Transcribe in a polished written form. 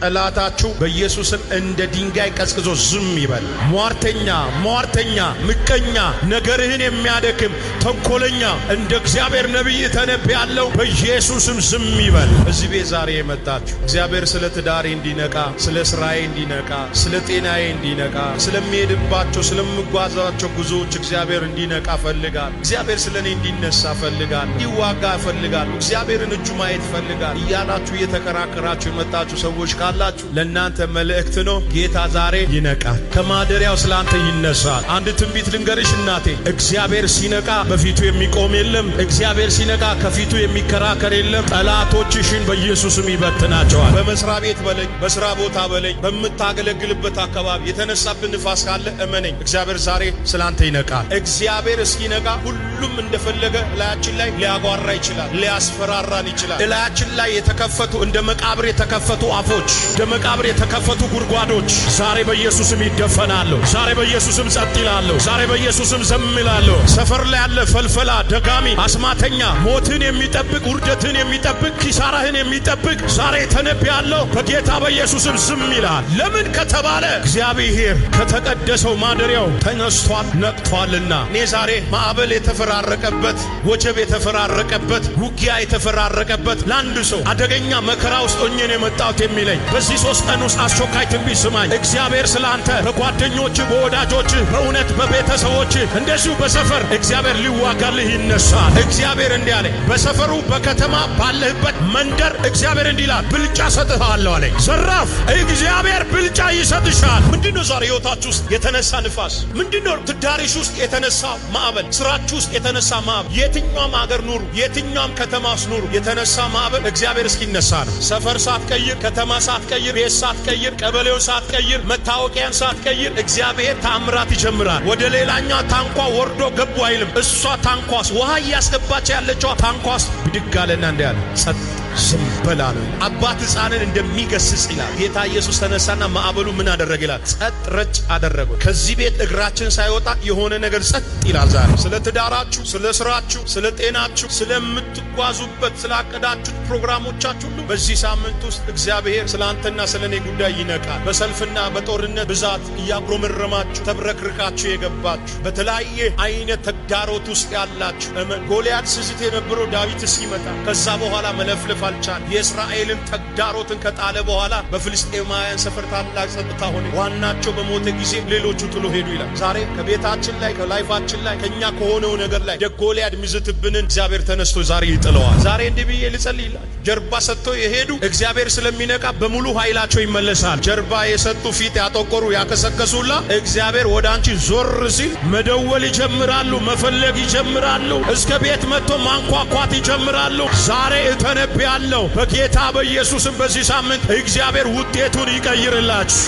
ጠላታችሁ በኢየሱስም እንደ ድንጋይ ቀዝቅዞ ዝም ይበል። ሟርተኛ ሟርተኛ፣ ምቀኛ፣ ነገርህን የሚያደክም ተንኮለኛ እንደ እግዚአብሔር ነቢይ ተነብያለሁ፣ በኢየሱስም ዝም ይበል። እዚህ ቤት ዛሬ የመጣችሁ እግዚአብሔር ስለ ትዳሬ እንዲነቃ፣ ስለ ስራዬ እንዲነቃ፣ ስለ ጤናዬ እንዲነቃ፣ ስለሚሄድባቸው ስለምጓዛቸው ጉዞዎች እግዚአብሔር እንዲነቃ ፈልጋል። እግዚአብሔር ስለ እኔ እንዲነሳ ፈልጋል። እንዲዋጋ ፈልጋል። እግዚአብሔርን እጁ ማየት ፈልጋል እያላችሁ እየተከራከራችሁ የመጣችሁ ሰዎች ካላችሁ ለእናንተ መልእክት ነው። ጌታ ዛሬ ይነቃል፣ ከማደሪያው ስላንተ ይነሳል። አንድ ትንቢት ልንገርሽ እናቴ፣ እግዚአብሔር ሲነቃ በፊቱ የሚቆም የለም። እግዚአብሔር ሲነቃ ከፊቱ የሚከራከር የለም። ጠላቶችሽን በኢየሱስም ይበትናቸዋል። በመስሪያ ቤት በለኝ፣ በስራ ቦታ በለኝ፣ በምታገለግልበት አካባቢ የተነሳብን ንፋስ ካለ እመነኝ፣ እግዚአብሔር ዛሬ ስላንተ ይነቃል። እግዚአብሔር እስኪነቃ ሁሉም እንደፈለገ እላያችን ላይ ሊያጓራ ይችላል፣ ሊያስፈራራን ይችላል። እላያችን ላይ የተከፈቱ እንደ መቃብር የተከፈቱ አፎች፣ እንደ መቃብር የተከፈቱ ጉድጓዶች ዛሬ በኢየሱስም ይደፈናሉ። ዛሬ በኢየሱስም ጸጥ ይላሉ። ዛሬ በኢየሱስም ዝም ይላሉ። ሰፈር ላይ ያለ ፈልፈላ፣ ደጋሚ፣ አስማተኛ፣ ሞትን የሚጠብቅ ውርደትን የሚጠብቅ ኪሳራህን የሚጠብቅ ዛሬ ተነብያለሁ፣ በጌታ በኢየሱስም ዝም ይላል። ለምን ከተባለ እግዚአብሔር ከተቀደሰው ማደሪያው ተነስቷል ነቅቷልና። እኔ ዛሬ ማዕበል የተፈራረቀበት፣ ወጀብ የተፈራረቀበት፣ ውጊያ የተፈራረቀበት ለአንድ ሰው አደገኛ መከራ ውስጥ ሆኜ ነው የመጣሁት የሚለኝ በዚህ 3 ቀን ውስጥ አስቸኳይ ትንቢት ስማኝ። እግዚአብሔር ስለ አንተ በጓደኞች፣ በወዳጆች፣ በእውነት በቤተሰቦች፣ እንደዚሁ በሰፈር እግዚአብሔር ሊዋጋልህ ይነሳል። እግዚአብሔር እንዲህ አለኝ፣ በሰፈሩ በከተማ ባለህበት መንደር እግዚአብሔር እንዲህ ይላል፣ ብልጫ ሰጥሃለሁ አለኝ። ዘራፍ፣ እግዚአብሔር ብልጫ ይሰጥሻል። ምንድነው ዛሬ ሕይወታችሁ ውስጥ የተነሳ ንፋስ? ምንድነው ትዳርሽ ውስጥ የተነሳ ማዕበል? ስራችሁ ውስጥ የተነሳ ማዕበል? የትኛውም አገር ኑሩ፣ የትኛውም ከተማ ውስጥ ኑሩ፣ የተነሳ ማዕበል እግዚአብሔር እስኪነሳ ነው። ሰፈር ሳትቀይር፣ ከተማ ሳትቀይር፣ ቤት ሳትቀይር፣ ቀበሌውን ሳትቀይር፣ መታወቂያን ሳትቀይር እግዚአብሔር ተአምራት ይጀምራል። ወደ ሌላኛ ታንኳ ወርዶ ገቡ አይልም። እሷ ታንኳስ ውሃ እያስገባች ያለችዋ ታንኳስ ብድግ አለና እንዲህ አለ፣ ጸጥ ዝም በል አለው። አባት ሕፃንን እንደሚገስጽ ይላል። ጌታ ኢየሱስ ተነሳና ማዕበሉ ምን አደረገ ይላል? ጸጥ ረጭ አደረገው። ከዚህ ቤት እግራችን ሳይወጣ የሆነ ነገር ጸጥ ይላል። ዛሬ ስለ ትዳራችሁ፣ ስለ ስራችሁ፣ ስለ ጤናችሁ፣ ስለምትጓዙበት ስላቀዳችሁት ፕሮግራሞቻችሁ ሁሉ በዚህ ሳምንት ውስጥ እግዚአብሔር ስለ አንተና ስለ እኔ ጉዳይ ይነቃል። በሰልፍና በጦርነት ብዛት እያጉረመረማችሁ ተብረክርካችሁ የገባችሁ፣ በተለያየ አይነት ተግዳሮት ውስጥ ያላችሁ እመን። ጎልያድ ስዝት የነበረው ዳዊት ሲመጣ ከዛ በኋላ መለፍለፍ አልቻል። የእስራኤልን ተግዳሮትን ከጣለ በኋላ በፍልስጤማውያን ሰፈር ታላቅ ጸጥታ ሆነ። ዋናቸው በሞተ ጊዜ ሌሎቹ ጥሎ ሄዱ ይላል። ዛሬ ከቤታችን ላይ፣ ከ life ኣችን ላይ፣ ከኛ ከሆነው ነገር ላይ እንደ ጎልያድ ሚዝትብንን እግዚአብሔር ተነስቶ ዛሬ ይጥለዋል። ዛሬ እንዲህ ብዬ ልጸልይላችሁ። ጀርባ ሰጥተው የሄዱ እግዚአብሔር ስለሚነቃ በሙሉ ኃይላቸው ይመለሳል። ጀርባ የሰጡ፣ ፊት ያጠቆሩ፣ ያከሰከሱላ እግዚአብሔር ወደ አንቺ ዞር ሲል መደወል ይጀምራሉ፣ መፈለግ ይጀምራሉ፣ እስከ ቤት መጥቶ ማንኳኳት ይጀምራሉ። ዛሬ እተነብያለሁ በጌታ በኢየሱስም በዚህ ሳምንት እግዚአብሔር ውጤቱን ይቀይርላችሁ።